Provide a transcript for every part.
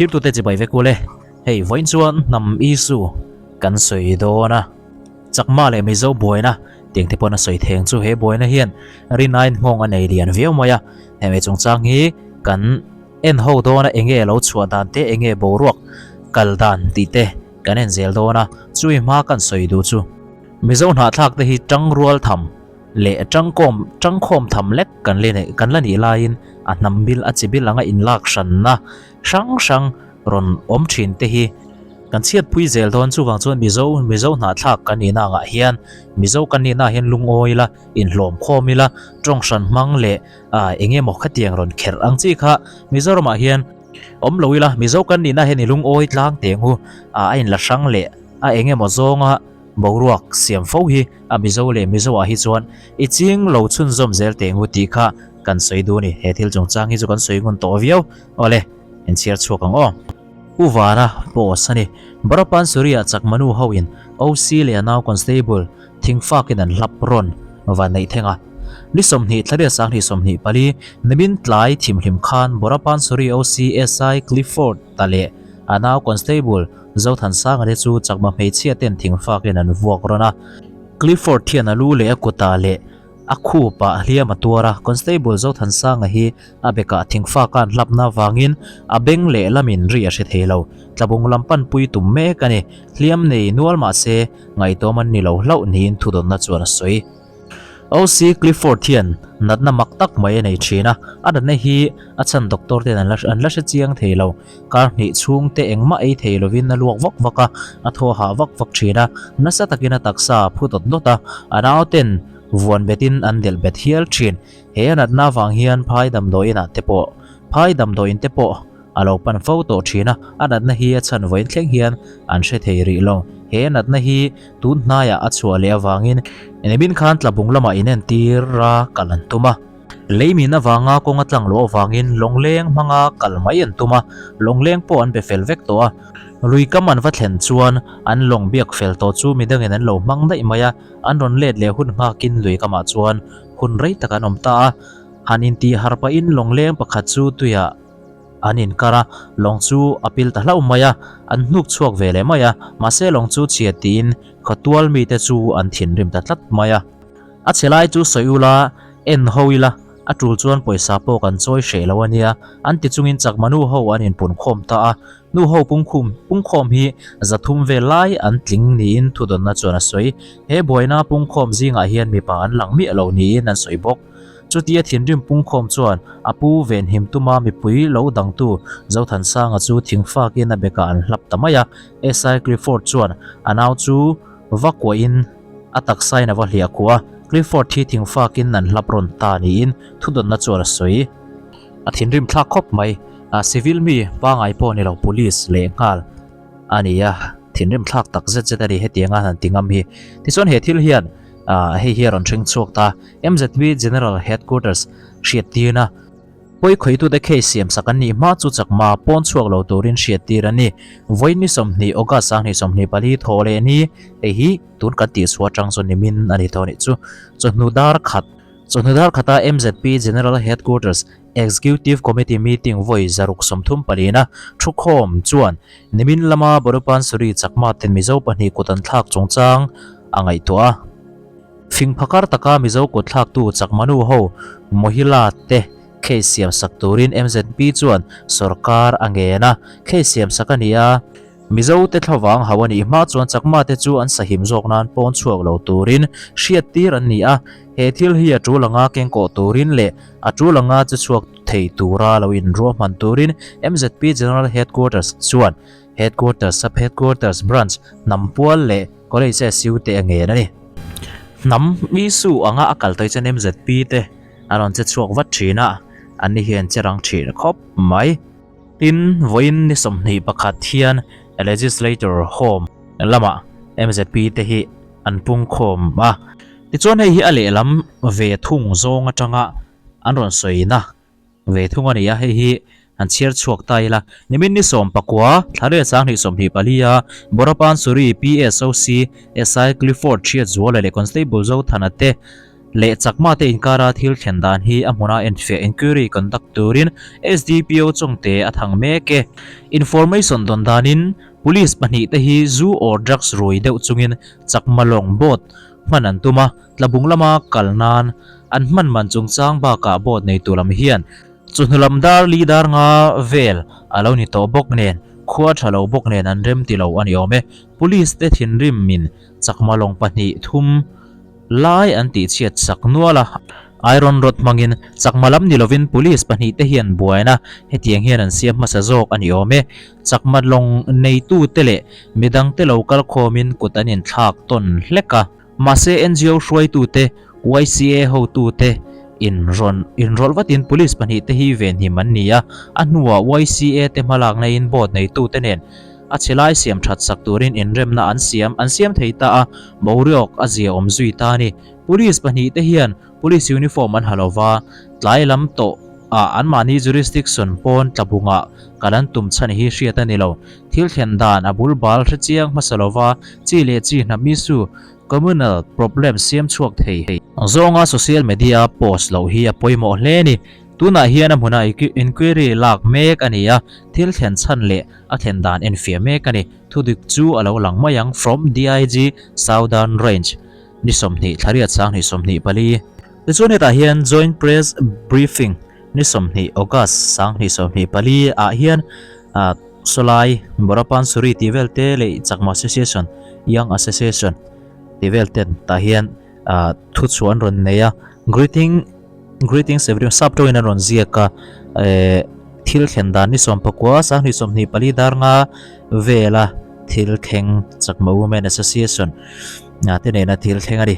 Thirtute chibai vek ule, hei vawiin chuan hnam issue kan sawi dawn a, Chakma leh Mizo buaina tiang te pawn a sawi theng chu he buaina hian rinaiin nghawng a nei lian viau mai a, hemi chungchang hi kan en ho dawn a enge lo chhuah dan te enge boruak kal dan tih te kan en zel dawn a, chui hma kan sawi duh chu Mizo hnahthlak te hi tangrual tham leh tangkawm tangkhawm tham lek kan le neih kan la nih laiin a hnam bil a chi bil anga inlak hranna hrang hrang rawn awm thin te hi kan chhiatpui zel dawn. Chuvang chuan Mizo Mizo hnahthlak kan nihna angah hian Mizo kan nihna ah hian lungawi ila inhlawm khawm ila tawng hran hmang leh ah eng emaw khatiang rawn kherh ang chi kha Mizoramah hian awm lo ila Mizo kan nihna hian i lungawi tlang teng u ah a inla hrang leh a eng emaw zawnga Boruak siam fo hi a Mizo leh Mizo ah hi chuan i ching lo chhunzawm zel teh ngu tih kha kan sawi duh a ni. He thil chungchang hi chu kan sawi ngun tawh viau. Awle, inchhiar chhuak ang aw. Pu Vana post a ni. Barapan Suri-ah Chakmanu ho in OC leh a nau Constable thingfakin an hlap rawn van neih theng a. Ni 20 thla riat 24 nimin tlai thimhlim khan Borapan Suri OC SI Clifford ta leh a nau Constable Zothansanga te chu chakma hmeichhia ten thingfakin an vuak rawn a. Clifford hian a lu leh a kutah leh a khupah hliam a tuar a. Constable Zothansanga hi a bekah thingfaka an hlapna avangin a beng leh lamin ri a hre thei lo. Tlabung lam panpui tum mek a ni. Hliam nei nual mah se ngaitawm an ni lo hlauh niin thudawnna chuan a sawi. OC Clifford hian natna mak tak mai a nei thin a, a natna hi a chhan doctor ten an la an la hre chiang thei lo. Kar hnih chhung te engmah ei thei lovin a luak vak vak a, a thaw hah vak vak thin a, nasa takin a taksa a phu dawt dawt a, a nau ten vuan betin an delh bet hial thin. He a natna avang hian phai damdawiin ah te pawh phai damdawiin te pawh A lo pan fo tawh thin a, a natna hi a chhan vawiin thleng hian an hre thei rih lo. He natna hi tun hnaiah a chhuah leh avangin nimin khan tlabung lamah inentir a kal an tum a. Leimin avanga kawng a tlang loh avangin lawngleng hmanga kal mai an tum a, lawngleng pawh an be fel vek tawh a. Lui kam an va thlen chuan an lawng biak fel tawh chu midangin an lo hmang daih mai a, an rawn let leh hun nghakin lui kamah chuan hun rei tak an awm ta a. Han intih harh pahin lawngleng pakhat chu tuiah An inkar a, lawng chu a pil ta hlauh mai a, an hnuk chhuak ve leh mai a, mahse lawng chu chhia tiin khawtual mite chu an thinrim ta tlat mai a. A chhe lai chu sawi ula, en ho ila, a tul chuan pawisa pawh kan chawi hreh lo a nia, an ti chungin chakma nu ho an inpun khawm ta a, nu ho pungkhum pungkhawm hi 300 vel lai an tling niin thudawnna chuan a sawi. He buaina pungkhawm zingah hian mipa an lang miah lo niin an sawi bawk. Chutia thinrim pungkhawm chuan a pu venhim tuma mipui lo dangtu Zothansanga chu thingfakin a bekah an hlap ta mai a. SI Clifford chuan a nau chu va kuahin a taksain a va hliah khuh a, Clifford hi thingfakin an hlap rawn ta niin thudawnna chuan a sawi. A thinrim thlak khawp mai, civil mi pangai pawh ni lo police lehnghal a ni a, thinrim thlak tak zet zet a ni hetianga han ti ngam hi. Tichuan he thil hian hei hi a rawn hring chhuak ta. MZP General Headquarters hriattirna Pawikhawitute case siamsak an nih hma chu chakma pawn chhuak lo turin hriattir a ni. Vawiin ni 20 August 2024 thawh leh ni, hei hi tun kan tihchhuah atang chu nimin a ni tawh anih chu. Chawhnu dar khat Chawhnu dar khata MZP General Headquarters Executive Committee meeting vawi 634 na thukhawm chuan nimin lama Bodopansuri chakma ten Mizo pahnih kut an thlak chungchang a ngaihtuah a. Fing phakar taka Mizo kut thlaktu Chakmanu ho Mohila te case siam sak turin MZP chuan sorkar a ngen a, case siam sak a ni a. Mizo te thlavang hau a nih hma chuan Chakma te chu an sahim zawk nan pawn chhuak lo turin hriattir an ni a, he thil hi a tul anga kengkawh turin leh a tul anga che chhuak thei tura lo inruahman turin MZP General Headquarters chuan Headquarters, Sub-Headquarters, Branch, Hnampual leh College SU te a ngen a ni. Hnam Isu anga a kal tawih chuan MZP te a rawn che chhuak vat thin a, an ni hian che rang thin khawp mai. Tin, vawiin ni 21 hian Legislator Home lamah MZP te hi an pungkhawm a. Tichuan hei hi a lehlam ve thung zawng atanga an rawn sawina Ve thung a ni a, hei hi han chhiar chhuak ta ila. Nimin ni 19, thla riat 2024 a Borapan Suri, PSOC, SI Clifford Hriatzuala leh Constable Zothana te Leh Chakma te inkara thil thlen dan hi a hmuna enfiah inquiry conduct turin SDPO chawngte a thang mek e. Information dawn danin Police pahnihte hi zu or drugs rui deuh chungin Chakma lawng boat hman an tum a, tlabung lama kal nan an hman man chungchang bakah boat neitu lam hian chawhnu lam dar li dar nga vel a lo ni tawh bawk nen khua tha lo bawk nen an rem ti lo a ni awm e. Police te thinrimin Chakma lawng pahnih thum lai an tihchhiat sak nual a, iron rod hmangin chakma lam ni lovin police pahnihte hian buaina hetiang hian an siam hmasa zawk a ni awm e. Chakma lawng neitute leh midangte lo kal khawmin kut an inthlak tawn hlek a. Mahse NGO hruaitute, YCA hotute inrawn inrawlh vatin police pahnihte hi venhim an ni a, a hnuah YCA te hmalakna in board neitute nen a chhe lai siam that sak turin inremna an siam an siam thei ta a, boruak a zia awm zui ta a ni. Police pahnihte hian police uniform an ha lo va, tlai lam tawh ah anmahni jurisdiction pawn tlabungah kal an tum chhan hi hriat a ni lo. Thil thlen dan a bul bal hre chiang hmasa lo va, chi leh chi hnam issue Communal problem siam chhuak thei. Zawnga social media post loh hi a pawimawh hle a ni. Tunah hian a hmuna inquiry lak mek a ni a, thil thlen chhan leh a thlen dan enfiah mek a ni. Thudik chu a lo lang mai ang From DIG Southern Range ni 20 thlariat 20 24. Tichuan hetah hian Joint Press Briefing ni 20 August 2024 ah hian Sawlai, Borapansuri tih vel te leh Chakma Association, Young Association tih vel ten tah hian thu chhuah an rawn nei a. Greeting Greetings everyone sap tawngin an rawn ziak a eh thil thlen dan ni 19 2024 dar nga vela thil thleng Chakma Women Association te nena thil thleng a ni.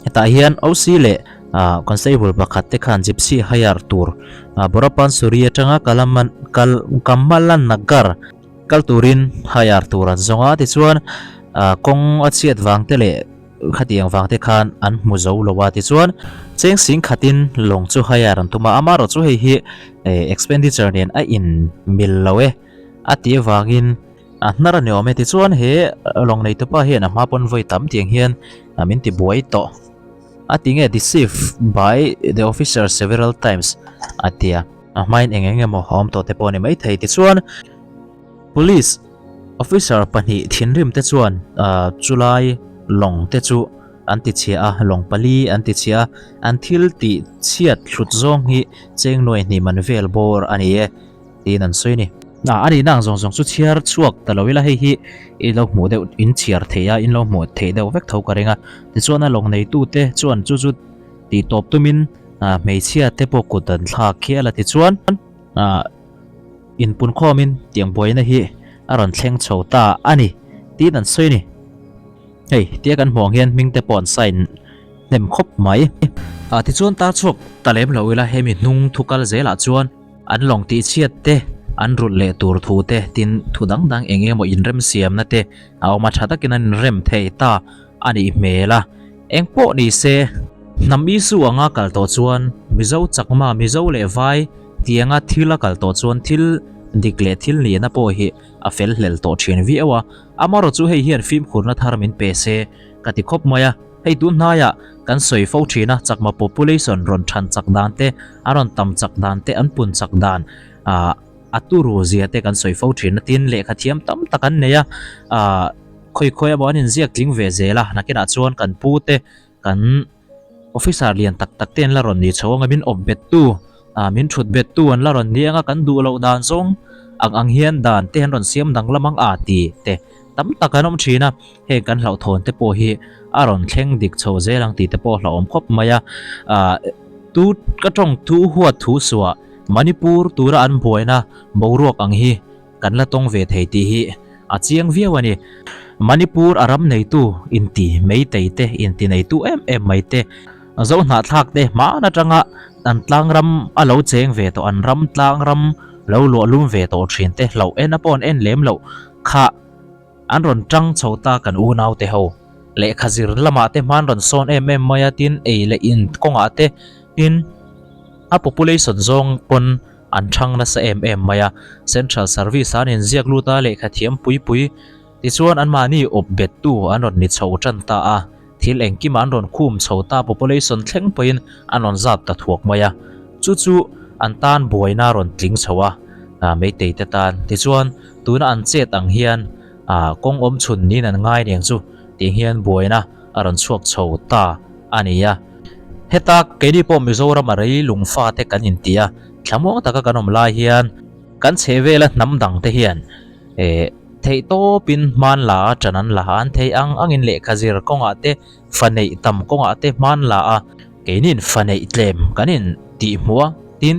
Hetah hian OC leh Constable pakhat te khan Gypsy hire tur Borapansuri atanga Kalaman kal Kamalan Nagar kal turin hire tur an zawng a tichuan kawng a chhiat vang te leh khatiang vang te khan an hmu zo lo a tichuan cheng sing khatin lawng chu hire an tum a amaherawhchu hei hi expenditure nen a in mil lo e a tih avangin A hnar a ni awm e tichuan he lawng nei tupa hian a hma pawn vawi tam tiang hian min ti buai tawh a ti nge deceive by the officer several times a ti a a hmain eng eng emaw a awm tawh te pawh a ni maithei tichuan police officer pahnih thinrim te chuan chulai lawng te chu an ti chhia a lawng pali an ti chhia a an thil tih chhiat hlut zawng hi cheng nuai hnih man vel bawr a ni e. tiin an sawi a ni. A nihna ang zawng zawng chu chhiar chhuak ta lo ila hei hi i lo hmuh deuh in chhiar thei a in lo hmuh theih deuh vek tho ka ring a tichuan a lawng neitute chuan chu chu tih tawp tumin hmeichhia te pawh kut an thlak khial a tichuan inpunkhawmin tiang buaina hi a rawn thleng chho ta a ni tiin an sawi a ni. Hei tia kan hmuh ang hian hming te pawh an sign hnem khawp mai. Tichuan tar chhuak ta lem lo ila hemi hnung thu kal zelah chuan An lawng tihchhiat te, an rulh leh tur thu te, tin thu dang dang eng emaw inremsiamna te a awm a, tha takin an inrem thei ta a nih hmel a. Eng pawh ni se, hnam issue anga kal tawh chuan Mizo chakma, Mizo leh Vai tianga thil a kal tawh chuan thil dik leh thil nihna pawh hi a fel hlel tawh thin viau a. Amaherawhchu chu hei hian fimkhurna thar min pe se ka ti khawp mai a. Hei tun hnaiah kan sawi fo thin a, chakma population rawn than chak dan te, a rawn tam chak dan te, an pun chak dan ah a turu zia te kan sawi fo thin a, tin lehkha thiam tam tak an nei a, ah khawi khawi emaw an inziak tling ve zel a, nakinah chuan kan pu te, kan officer lian tak tak te an la rawn ni chho ang a, min awp bet tu Ah min thut bet tu an la rawn ni anga kan duh loh dan zawng ang ang hian dan te an rawn siam danglam ang a ti te tam tak an awm thin a, heng kan hlauhthawn te pawh hi a rawn thleng dik chho zel ang tih te pawh a hlauhawm khawp mai a, ah tu ka tawng thu huat thu suah Manipur tura an buaina boruak ang hi Kan la tawng ve thei tih hi a chiang viau a ni. Manipur a ram neitu inti meitei te, inti neitu em em mai te, Zohnahthlak te hmaan atanga an tlang ram a lo cheng ve tawh, an ram tlang ram lo luah lum ve tawh thin te hlauh en a pawh an en lem loh kha an rawn tang chho ta kan unau te ho. Lehkha zir lamah te hmaan rawn sawn em em mai a, tin ei leh in kawngah te, tin a population zawng pawn An thang nasa em em mai a, Central Service ah an inziak lut a, lehkha thiam pui pui tichuan anmahni awp bettu an rawn ni chho tan ta a. Thil engkimah an rawn khum chho ta population thleng pawhin an rawn zat ta thuak mai a, chu chu an tan buaina a rawn tling chho a, Meitei te tan. Tichuan, tuna an chet ang hian kawng awm chhun niin an ngai niang chu tih hian buaina a rawn chhuak chho ta a ni a. Heta keini pawh Mizoram a rei lungfa te kan inti a, thlamuang taka kan awm lai hian kan chhehvela hnam dang te hian Eh, theih tawpin hman la a, ṭan an la a, an theih ang angin lehkha zir kawngah te, fa neih tam kawngah te hman la a, keinin fa neih tlem kan in tih hmuh a, tin,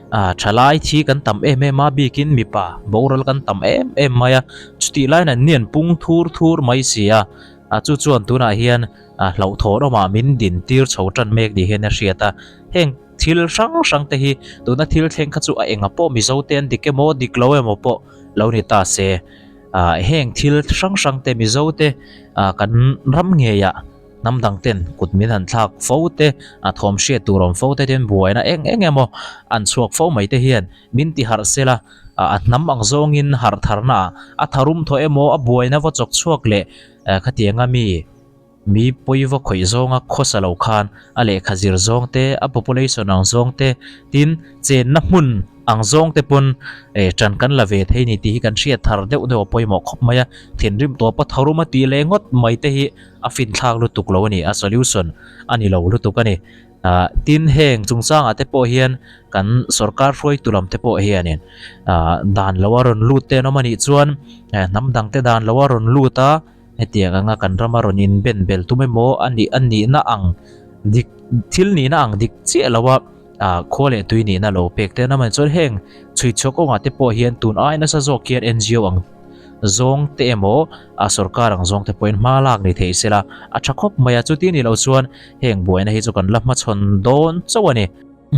ah, ṭhalai thi kan tam em em a, bikin mipa boral kan tam em em mai a, chutih laiin an ni an pung thur thur mai si a, ah, chu chuan tunah hian, ah, hlauhthawn awmah min din tir chho ṭan mek ni hian a hriat a, heng. Thil hrang hrang te hi tuna thil thleng kha chu a enga pawh Mizo te an dik emaw dik lo emaw pawh lo ni ta se. Ah heng thil hrang hrang te Mizo te ah kan ram ngeiah hnam dang ten kut min han thlak fo te a thawm hriat tur awm fo te ten buaina eng eng emaw an chhuak fo mai te hian min ti harh sela a hnam ang zawngin harh tharna ah a tharum thaw emaw a buaina va chawk chhuak leh khatianga mi Mi pawi va khawih zawnga khawsa lo khan a lehkha zir zawng te, a population ang zawng te, tin chenna hmun ang zawng te pawn ṭan kan la ve thei ni tih hi kan hriat thar deuh deuh a pawimawh khawp mai a. Thinrim tawpa tharum a tih leh ngawt mai te hi a finthlak lutuk lo a ni, a solution a ni lo lutuk a ni. Tin heng chungchangah te pawh hian kan sorkar hruaitu lam te pawh hianin dan lo a rawn lut te an awm a nih chuan hnam dang te dan lo a rawn lut a, Hetiang anga kan rama rawn inben bel tum emaw a nih a nihna ang dik thil nihna ang dik chiah lo a ah khua leh tui nihna lo pek te an awm a ni. Chuan heng chhui chhuak kawngah te pawh hian tun ai nasa zawk hian NGO ang zawng te emaw a sorkar ang zawng te pawhin hma lak ni thei sela a tha khawp mai a. Chuti ni lo chuan heng buaina hi chu kan la hmachhawn dawn chauh a ni.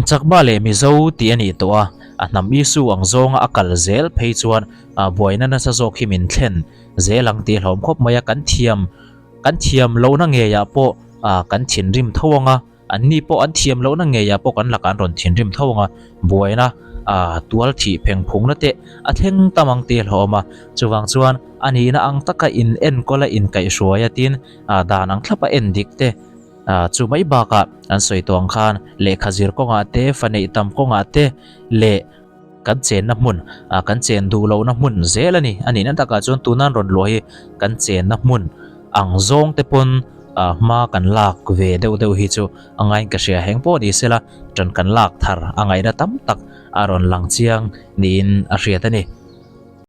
Chakma leh Mizo tih a nih tawh a, a hnam issue ang zawnga a kal zel phei chuan buaina nasa zawk hi min thlen zel ang tih hlawm khawp mai a, kan thiam kan thiam lohna ngeiah pawh kan thinrim tho ang a, anni pawh an thiam lohna ngeiah pawh kan lakah an rawn thinrim tho ang a, buaina tual thih pheng phungna te a thleng tam ang tih hlawm a, chuvang chuan a nihna ang taka in enkawl a inkaihhruai a tin dan ang thlapa en dik te. Chu mai bakah an sawi tawh ang khan lehkha zir kawngah te, fa neih tam kawngah te leh kan chenna hmun, kan chen duh lohna hmun zel a ni. A nihna takah chuan tuna an rawn luah hi kan chenna hmun ang zawng te pawn hma kan lak ve deuh deuh hi chu a ngaiin ka hria. Heng pawh ni sela ṭan kan lak thar a ngaihna tam tak a rawn lang chiang niin a hriat a ni.